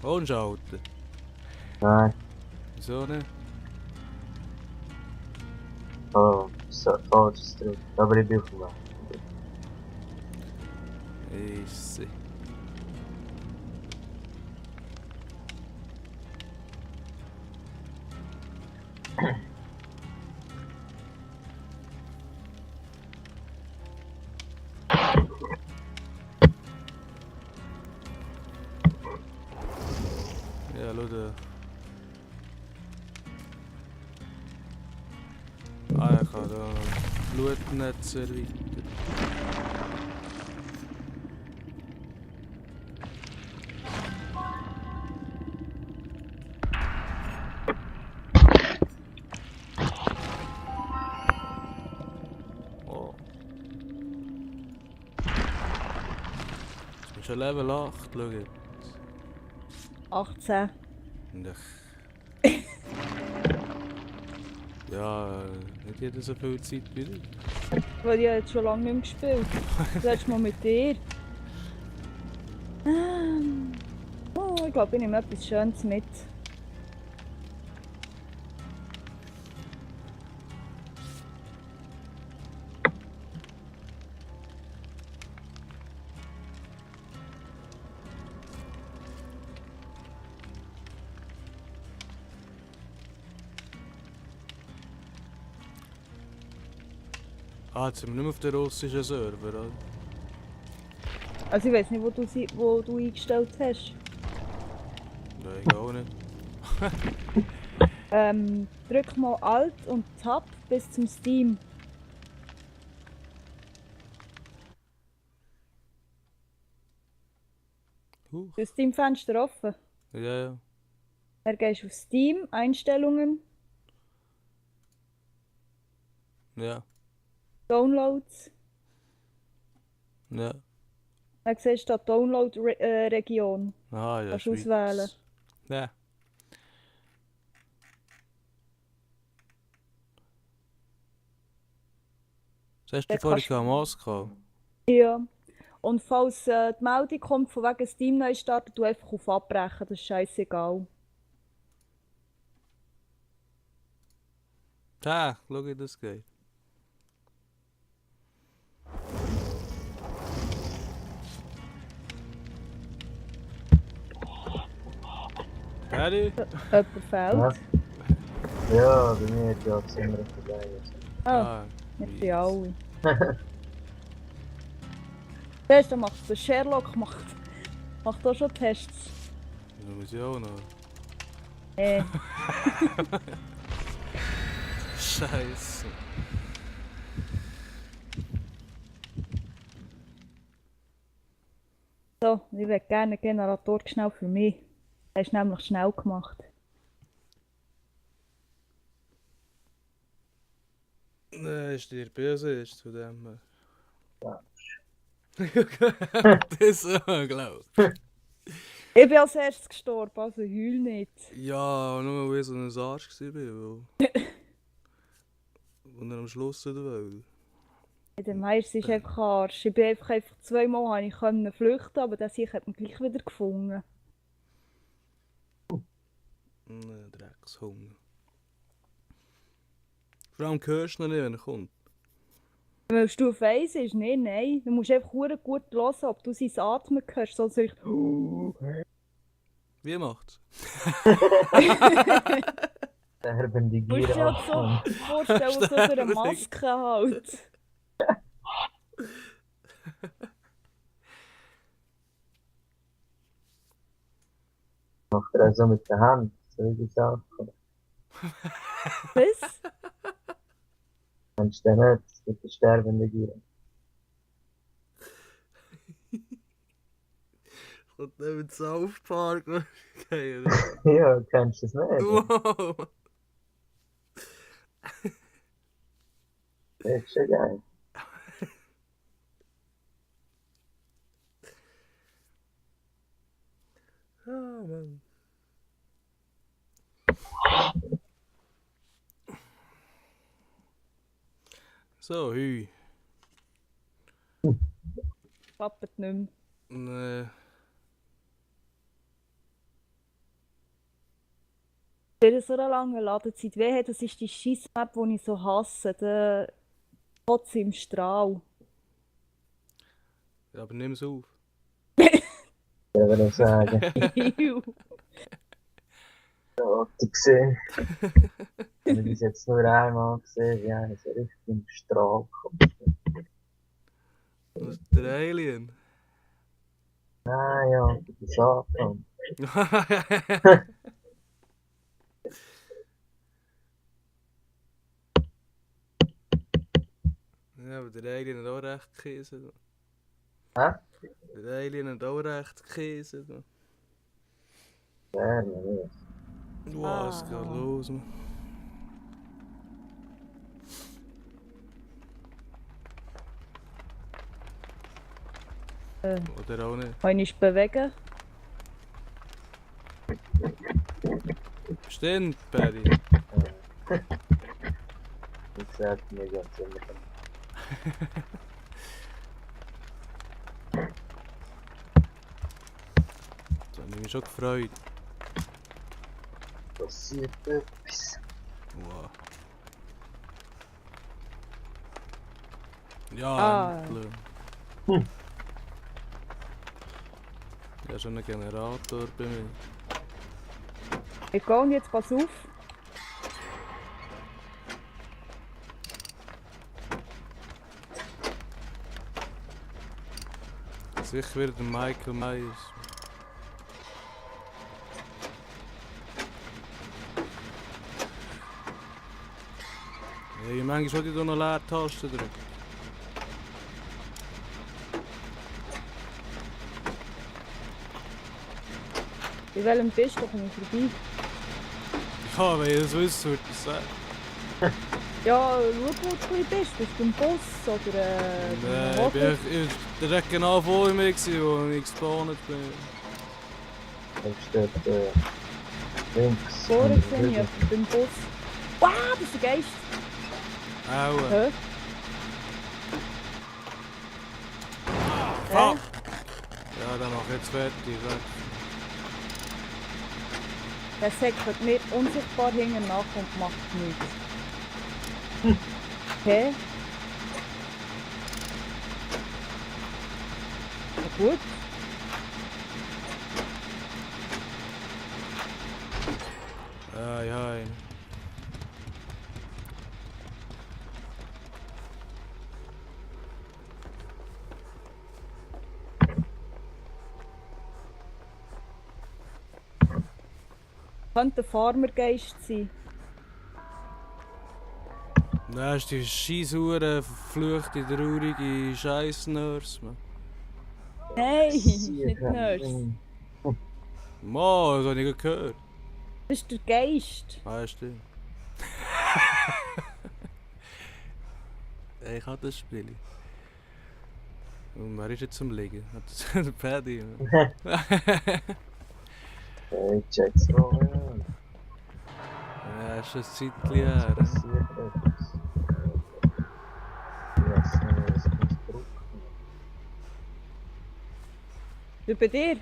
Unschalten? Nein. Wieso nicht? Oh, so, falsches Druck. Aber ich bin auf dem Weg. Easy. Ja, schau da. Ah, ich kann da Blutnetz erweitern. Oh. Jetzt bist du schon Level 8, schau jetzt. 18. Und ja, nicht jeder so viel Zeit wie du. Weil ich jetzt schon lange nicht mehr gespielt. Das letzte Mal mit dir. Oh, ich glaube, ich nehme etwas Schönes mit. Ah, jetzt sind wir nicht mehr auf den russischen Server, oder? Also ich weiß nicht, wo du eingestellt hast. Nein, ich auch nicht. Drück mal Alt und Tab bis zum Steam. Das Steam-Fenster offen. Ja, ja. Dann gehst du auf Steam, Einstellungen, Ja, Downloads. ja. Dann siehst du da Download-Region. Ah, ja, Kannst du Schweiz. auswählen. Ja. Was hast du Dann vorhin kannst- am Moskau? Ja. Und falls die Meldung kommt, von wegen Steam neu starten, du einfach auf Abbrechen, das ist scheißegal. Da, schau wie das geht. Fertig? Jemand fehlt. Ja. Ja, bei mir hat ja Zimmer vorbei. Ah, nicht mies. bei allen. Zuerst macht der Sherlock macht auch schon Tests. Das muss ich auch noch. Scheiße. So, ich würde gerne einen Generator schnell für mich. Der ist nämlich schnell gemacht. Nein, ist dir böse ist zu dem. Ja. Das ist so, glaub Ich bin als erstes gestorben, also heul nicht. Ja, nur weil ich so ein Arsch war, weil... Und dann am Schluss in der Welt. Der meiste ist einfach Arsch. Ich bin einfach zweimal ich konnte flüchten, aber das hier hat man gleich wieder gefunden. Dreckshunger. Vor allem hörst du noch nicht, wenn er kommt. Wenn du auf 1 ist, nein. Du musst einfach verdammt gut hören, ob du sein Atmen hörst, sonst ich... Wie macht's? Der bin die Du musst Gier dir halt so vorstellen, so unter einer Maske halt. Macht er so mit der Hand. So wie das auch. Was? Meinst du den nicht? Mit der sterbenden Gier. Und dann mit South Park. Okay, Ja, kennst du das nicht? wow. Das ist schon geil. Oh Mann. So, hü. Klappt nicht mehr. Nee. Bei so einer langen Ladezeit. Wehe, das ist die Scheissmap, die ich so hasse. Der Kotze im Strahl. Ja, aber nimm es auf. Ich würde sagen, Iu. ich gesehen. Ich habe das jetzt nur einmal gesehen, wie einer so richtig im Strahl kommt. Das ist der Alien. Nein, ja, der Satan. Ja, aber der Alien hat auch recht gekissen. Hä? Der Alien hat auch recht gekissen. Wer nicht? Wow, es geht los, man. Oder auch nicht. Kann ich bewegen? Stimmt, Paddy. Wie gesagt, mir geht's immer. Das hat mich schon gefreut. Passiert etwas. Wow. Ja, Ah. endlich. Hm. Ich habe schon einen Generator bei mir. Ich gehe und jetzt pass auf. Sicher wieder der Michael Myers. Hey, manchmal wollte ich da noch Leertasten drücken. Bei welchem bist du? Komm ich vorbei. Ja, wenn ich das wüsste, würde ich sagen. Ja, schau, wo du bist. Bist du im Bus oder Nein, im ich bin direkt genau vor mir, wo ich gespawnt bin. Dann steht links. Vorher gesehen, ich jemand beim Bus. Wow, das ist der Geist. Aua. Hä? Fuck! Ja, dann mach ich jetzt fertig. Weg. Der säckelt mir unsichtbar hinten nach und macht nichts. Okay. Ja, gut. Ja. Könnte ein Farmergeist sein. Dann ist die scheissure, verfluchte, traurige Scheiß-Nurse, man. Nein, nicht Nurse. Mo, das habe ich gerade gehört. Das ist der Geist. Ah, ja, stimmt. Ich habe das Spiel. Und wer ist jetzt am Liegen? Der Paddy. Ich check's noch, ja. Ja, ist schon ein Zeitchen her. Passiert etwas. Ich weiß nicht, was ich muss drücken. Du bei dir?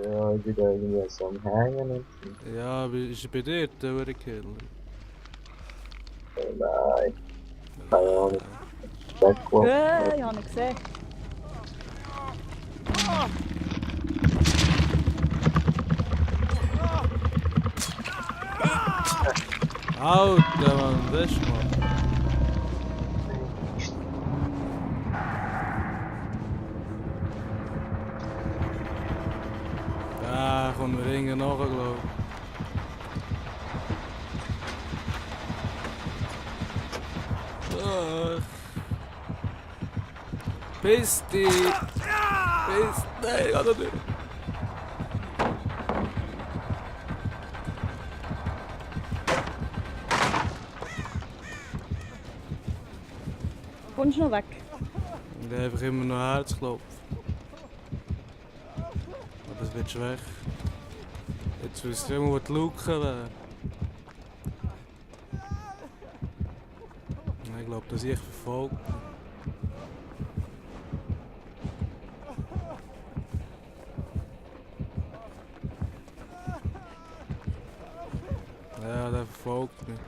Ja, ich bin da irgendwie so am Hängen und so. Ja, ist er bei dir, der Uhrenkiller? Nein, keine Ahnung. Weggelaufen. Ich habe ihn gesehen. Alter, Mann, das ist mal. Ja, kommt mir irgendwie nachher, glaube ich. Piss dich! Piss... Nein, ich kann das nicht. Kommst du noch weg? Und einfach immer noch Herzklopfen. Aber es wird schwach. Jetzt wüsste ich immer, wo die Luke wäre. Ich glaube, dass ich verfolgt. verfolgt mich.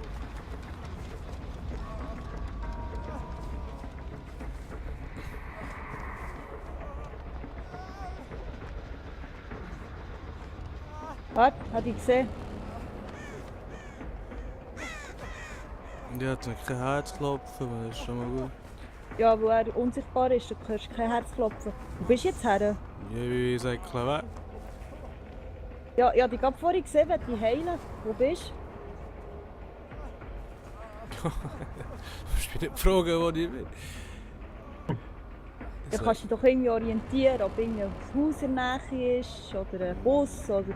Warte, hat ich gesehen. Und ich hatte kein Herzklopfen, aber das ist schon mal gut. Ja, wo er unsichtbar ist, du hörst kein Herzklopfen. Wo bist du jetzt her? Ich sage weg. Ja, ich habe dich gerade vorhin gesehen, wenn die heilen. Wo bist Du musst mich nicht fragen, wo ich bin. du? Du kannst dich doch irgendwie orientieren, ob irgendwie ein Haus in der Nähe ist oder ein Bus oder...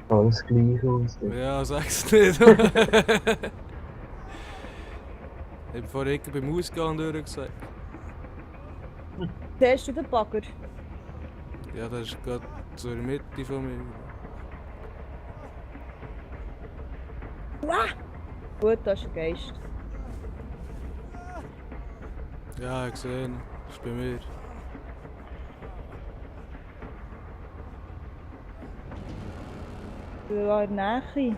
Alles gleich aus. Ja, sag's nicht. Ich habe vorhin beim Ausgang durchgesagt. Siehst du den Bagger? Ja, das ist gerade zur Mitte von mir. Gut, das ist ein Geist. Ja, ich sehe ihn. Das ist bei mir. Du warst in der Nähe.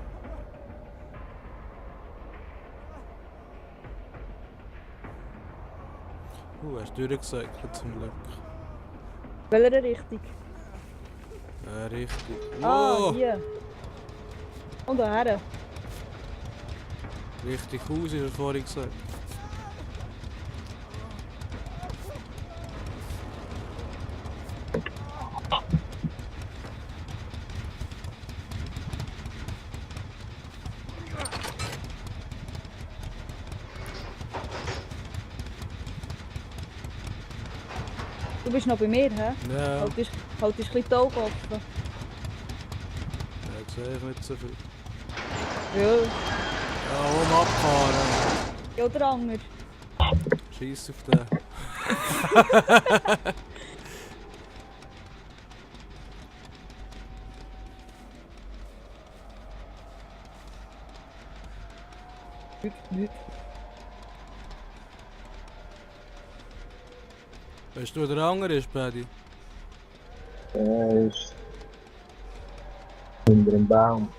Hast du durchgesagt, zum Glück. Welcher Richtung? Ja, richtig. Ah, Wow! hier. Und daher. Richtig Haus, ist er vorhin gesagt. Du bist noch bei mir, hä? Ja, Haltest ein bisschen die Augen offen. ich sehe nicht so viel. Ja. Ja, oben abfahren. Ja, der andere. Scheiß auf den. Nicht. Weißt du, wo der andere ist, Paddy? Er ist unter dem Baum.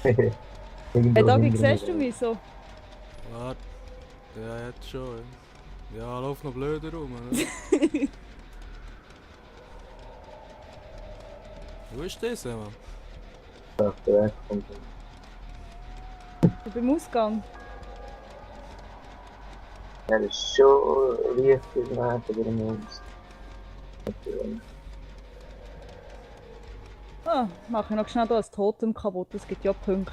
Irgendwo Hey, Dagi, hinter siehst du mir. mich so? Warte. Ja, jetzt schon. Ja, lauf noch blöder rum. Ne? Wo ist das, Mann? Auf der Weg kommt Ich bin im Ausgang. er. Er ist schon richtig nah bei dem Haus. Ah, mache ich noch schnell hier ein Totem kaputt, das gibt ja Punkte.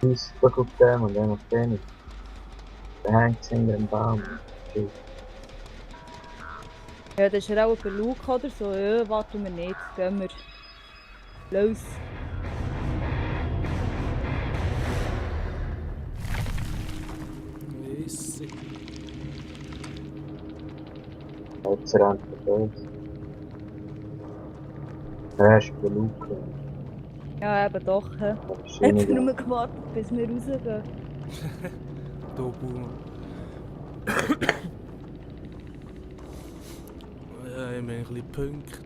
Schießt doch auf dem und dann auf den. Der hängt hinter dem Baum. Scheiße. Ja, das ist ja auch für Luke oder so. Ja, warten wir nicht. Gehen wir. Los. Weisse. Jetzt rennt er los. Er ist bei Luke. Ja, eben doch. He. Das ist Ich habe nicht nur gewartet, bis wir rausgehen. Da, Boomer. Ja, ich bin ein bisschen Punkt.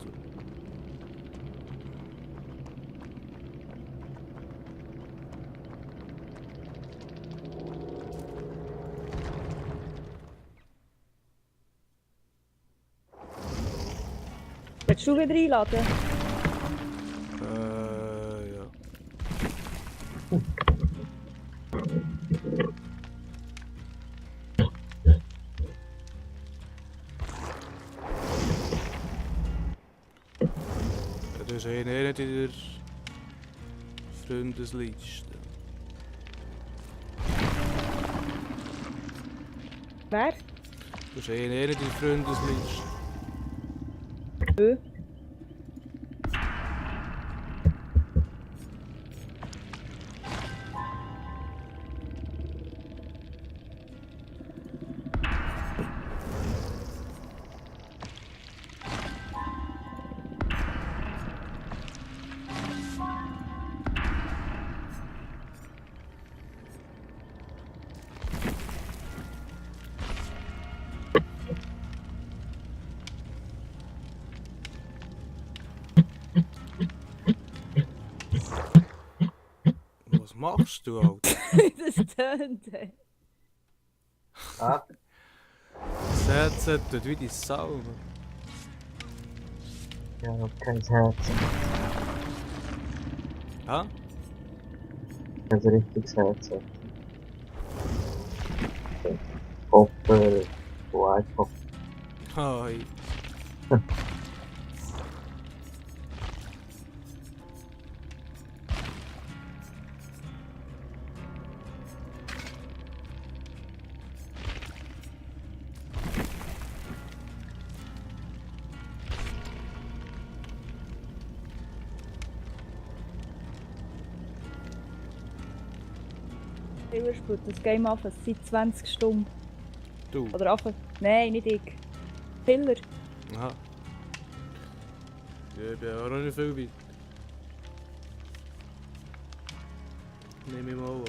Willst du wieder einladen? Ja. Das ist nicht in der Freundesliste. Wer? Das ist nicht in der Freundesliste. Ö. machst du, Alter? Das tönt. Ah, Das Headset tut wie die Sau, Mann. ich habe kein Herz. Ha? Kein richtiges Herz. Kopper, White Hi. Ich spiele das Game an seit 20 Stunden. Du. Oder einfach. Nein, nicht ich. Filler. Aha. Ja, ich bin auch noch nicht viel weit. Nehme ich mal an.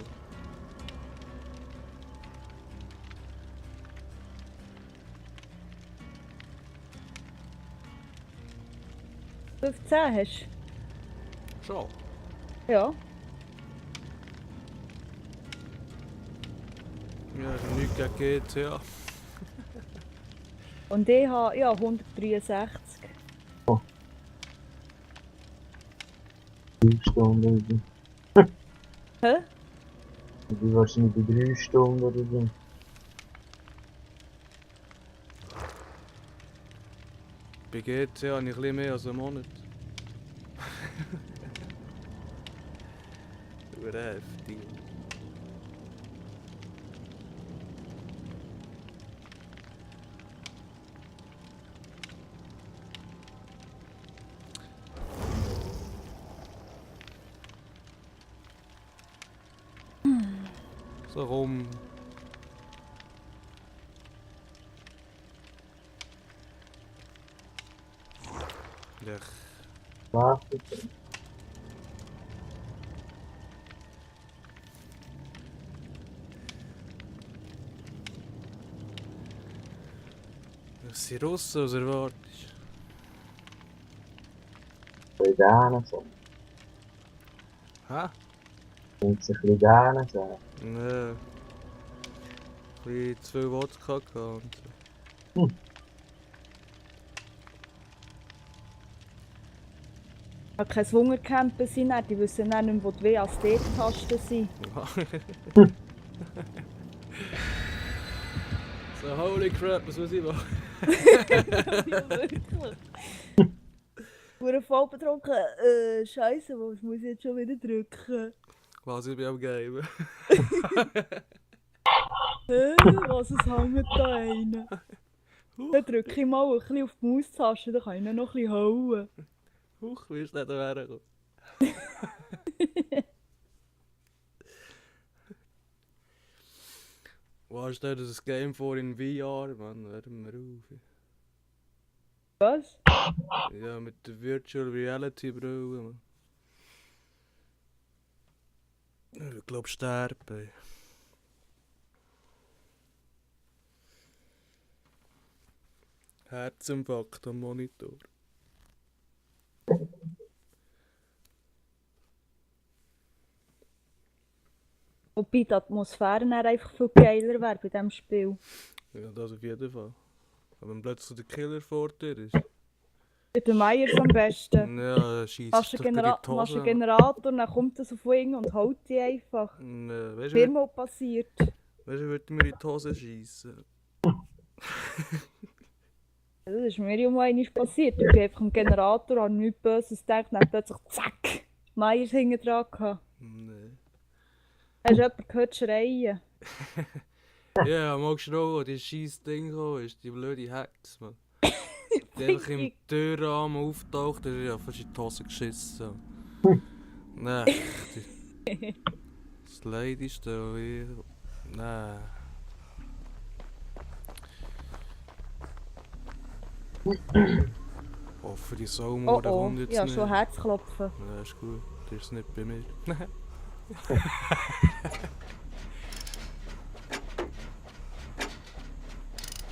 15 hast Schon. du? Ja. Ja, also nichts gegen GTA. Und ich habe ja, 163. 3 Stunden. Hä? Ich bin wahrscheinlich bei 3 Stunden oder so. Bei GTA habe ich ein bisschen mehr als einen Monat. Super heftig. So rum. Ja, Warte. das sind Russen, was erwartest Ein bisschen gerne so. du? Hä? Und sich ein bisschen gerne so. Nee. Ein bisschen zu viel Wodka gehabt und so. Ich habe kein Hungercampen sein, die wissen dann nicht mehr, wo die WASD-Tasten sind. So, holy crap, was muss ich machen? Ja, wirklich. Wurde voll betrunken. Scheiße, was muss ich jetzt schon wieder drücken? Was ich bin am Game. Was, es hängt da einer. Dann drücke ich mal ein bisschen auf die Maustaste, dann kann ich ihn noch ein bisschen hauen. Huch, wie ist nicht hergekommen? Was stellt das Game vor in VR, Mann? Hören wir auf. Was? Ja, mit der Virtual Reality Brille, Mann. Ich glaube, sterben. Herzinfarkt am Monitor. Wobei die Atmosphäre dann einfach viel geiler wäre bei diesem Spiel. Ja, das auf jeden Fall. Aber wenn plötzlich der Killer vor dir ist. Bei den Meyers am besten. Ja, schießt Machst dich du in die machst einen Hose. Generator, dann kommt das auf Wing und haut die einfach. Weißt Viermal passiert. du, würde mir in die Hose schießen. Das ist mir ja mal einmal passiert. Ich bin einfach am Generator, habe nichts Böses gedacht, dann plötzlich zack, Meyers hinten dran gehabt. Nee. Hast du jemanden gehört schreien? Ja, magst du noch, die scheiß Ding gekommen ist, die blöde Hex, man. Die einfach im Türrahmen auftaucht, der ist ja fast in die Hose geschissen. Nein, das Leid ist da hier. Nein. Hoffe, die Saumauer kommt jetzt ja, nicht. schon Herzklopfen. Ja, ist gut, das ist nicht bei mir.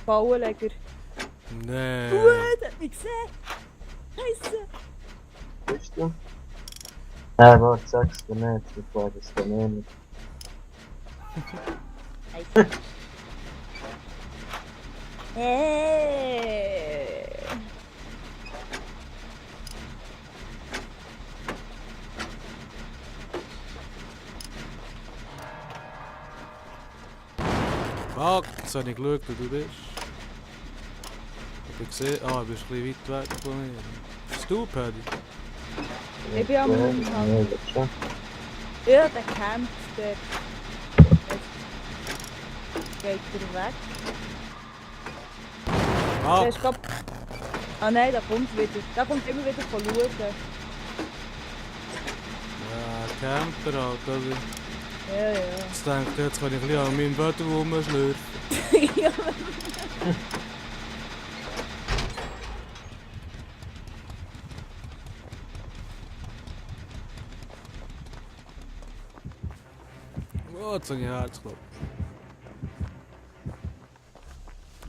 Bauenleger. Nein. Der hat mich gesehen! Scheisse! Bist du? Nein, warte, sag's dir nicht, ich weiß es dir nicht. Fuck, jetzt habe ich geschaut, wo du bist. Ich habe gesehen, du bist ein bisschen weit weg von mir. Bist du, Paddy? Ich bin am Umhang. Ja, das schon. Ja, der campt dort. Jetzt geht er weg. Der Fuck! ist glaub... Ah nein, der kommt wieder. Der kommt immer wieder von schauen. Ja, Camper halt, oder? Ja, ja. Jetzt denke ich, jetzt kann ich ein bisschen an meinem Böden rumschlürfen. Ja. Oh, jetzt habe ich Herzklopfen.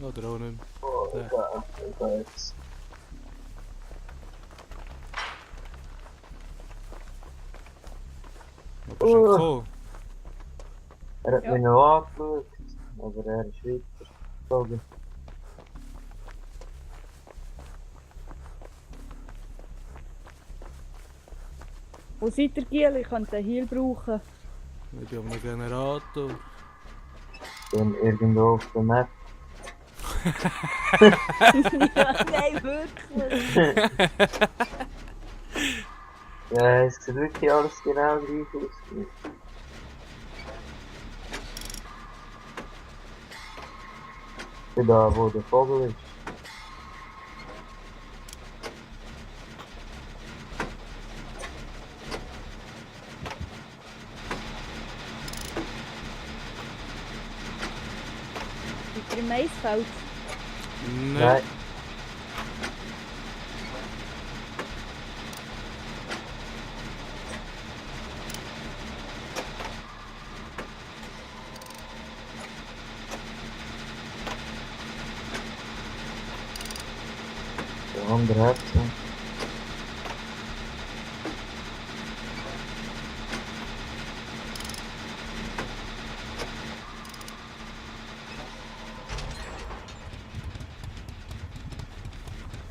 Oder auch nicht mehr. Oh, ich weiß. Wo bist du gekommen? Er hat Ja. mich noch angeschaut, aber er ist weitergezogen. Wo seid ihr, Giel? Ich könnte einen Heal brauchen. Ich bin am Generator. Ich bin irgendwo auf der Map. Ja, nein, wirklich. Ja, es sieht wirklich alles genau gleich aus. Ich bin da, wo der Vogel ist. Seid ihr im Maisfeld? Nein. Der andere hat so.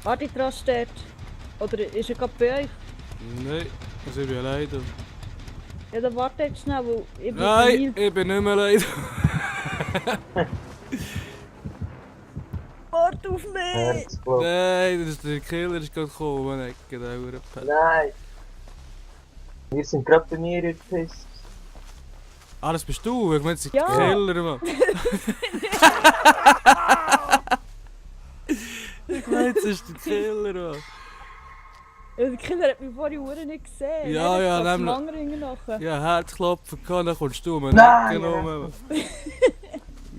Warte, dran steht. Oder ist er gerade bei euch? Nein, also ich bin alleine. Ja, dann warte jetzt schnell, weil ich bin Nein, ich bin nicht mehr alleine. Warte auf mich! Herzklopfen. Nein, das ist der Killer ist gerade gekommen, Ecke, der Hurenpell. Nein! Wir sind gerade bei mir gepisst. Ah, das bist du? Ich meine, das ist Ja. der Killer, Mann. Ich meine, das ist der Killer, Mann. Ja, der Killer hat mich vorhin Uhren nicht gesehen. Ja, Nein, ja, der nämlich- kommt zum anderen nachher. Ja, Herzklopfen kann, dann kommst du mir Nein, nicht genommen.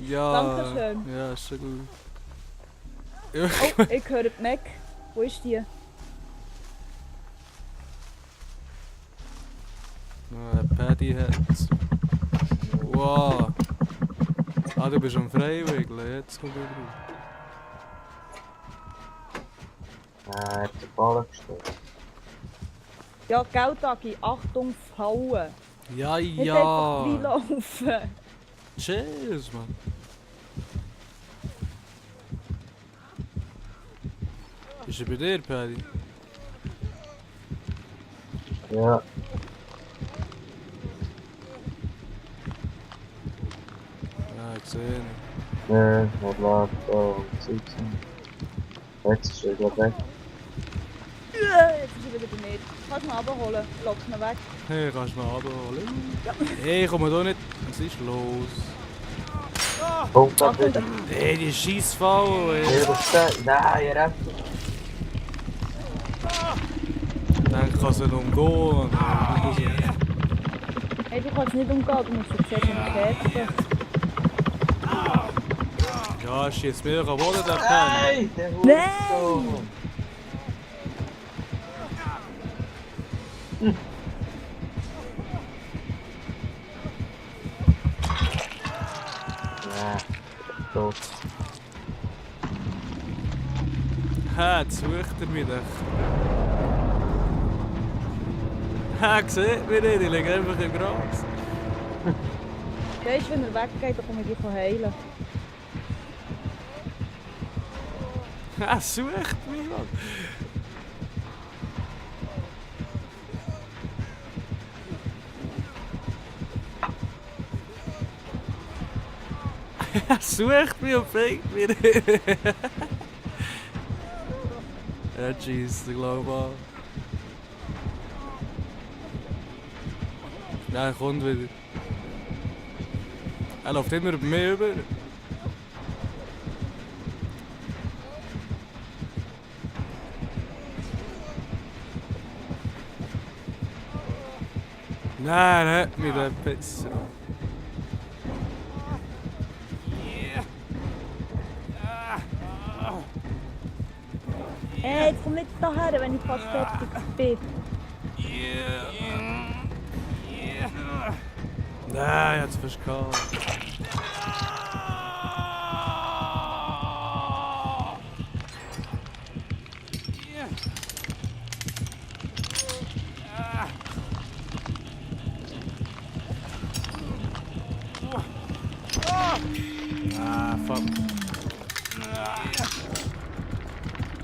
Ja, Dankeschön. ja, ist schon gut. Ja, Oh, ich höre die Mac. Wo ist die? Paddy hat's. Wow. Ah, du bist am Freiwilligen, jetzt kommt er drauf. Er hat den Ball gestellt. Ja, Geldagi, Achtung, Fallen. Ja, Nicht einfach ja. reinlaufen. Cheers, Mann. Ist er bei dir, Paddy? Ja, Ja, gesehen. er lag da und sitzen. Jetzt ist er gleich weg. Jetzt ist er wieder bei mir. Kannst du ihn abholen? Lock ihn weg. Hey, kannst du mich abholen? Hey, komm da nicht. Was ist los? Kommt da Achtung, wieder. Hey, die Scheissfall, ey. Er steht. Nein, er hat ihn. Ich denke, ich kann sie umgehen. hey, du kannst nicht umgehen, du musst jetzt zuerst kämpfen. Ja, schießt mir am Boden, der Penner. Nein, der Hund. Nein! Ja, tot. Hä, jetzt sucht er mich doch. Sieht mich nicht, ich liege einfach im Gras. Weißt du, wenn er weggeht, dann komme ich dich heilen. Sucht mich, Mann. Sucht mich und fängt mich nicht. Ja, schießt, ich glaube an. Ja, er kommt wieder. Er läuft immer bei mir über. Nein, er hat mich, der Pisser. Jetzt komm nicht daher, wenn ich fast fertig bin. Nein, jetzt fast gehabt. Ah, fuck.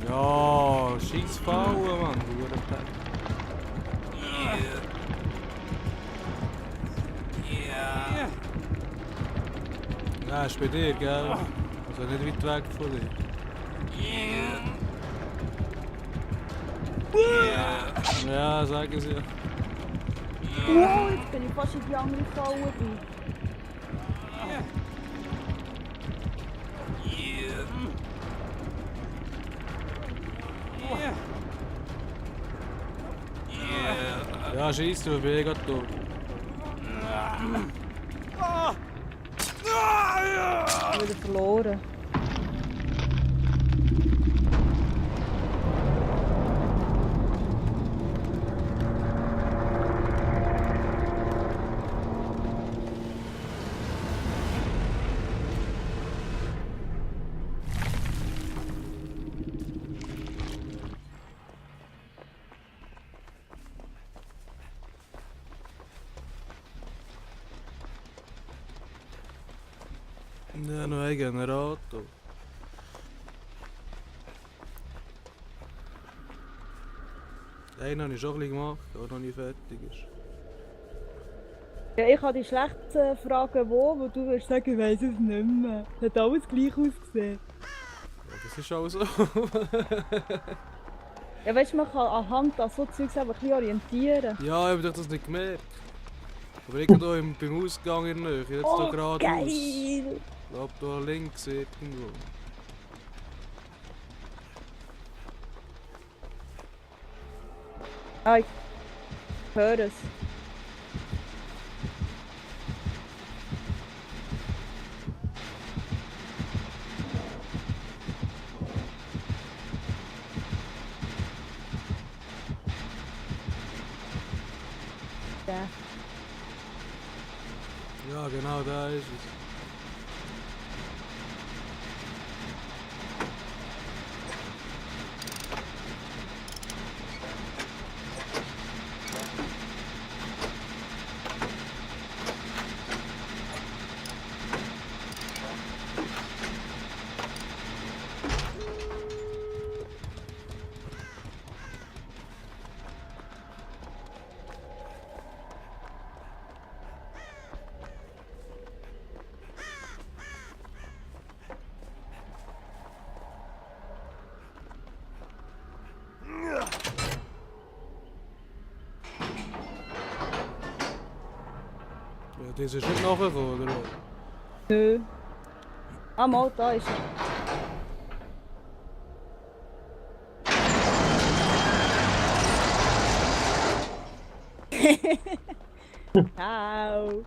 Ja, scheiß Fallen, Mann, du Hurenpack. Ja, ist bei dir, gell? Also nicht weit weg von dir. Ja, sagen sie. Wow, jetzt bin ich fast in die andere Falle rein. Ja, scheiß du, ich bin eh grad tot. Ich bin wieder verloren. Ja, noch ein Generator. Den habe ich schon ein bisschen gemacht, aber noch nicht fertig ist. Ja, ich kann dich schlecht fragen, wo, weil du wirst sagen, ich weiss es nicht mehr. Es hat alles gleich ausgesehen. Ja, das ist auch so. Ja, weißt du, man kann anhand an so Zeugs einfach ein bisschen orientieren. Ja, ich habe das nicht gemerkt. Aber irgendwo beim Ausgang in der Nähe, jetzt hier geradeaus. Geil! Ich glaube, da links irgendwo. Ah, ich höre es. Ja. Ja, genau da ist es. Ja, das ist nicht nachgekommen, oder? Nö. Ah, mal, da ist er. Ciao.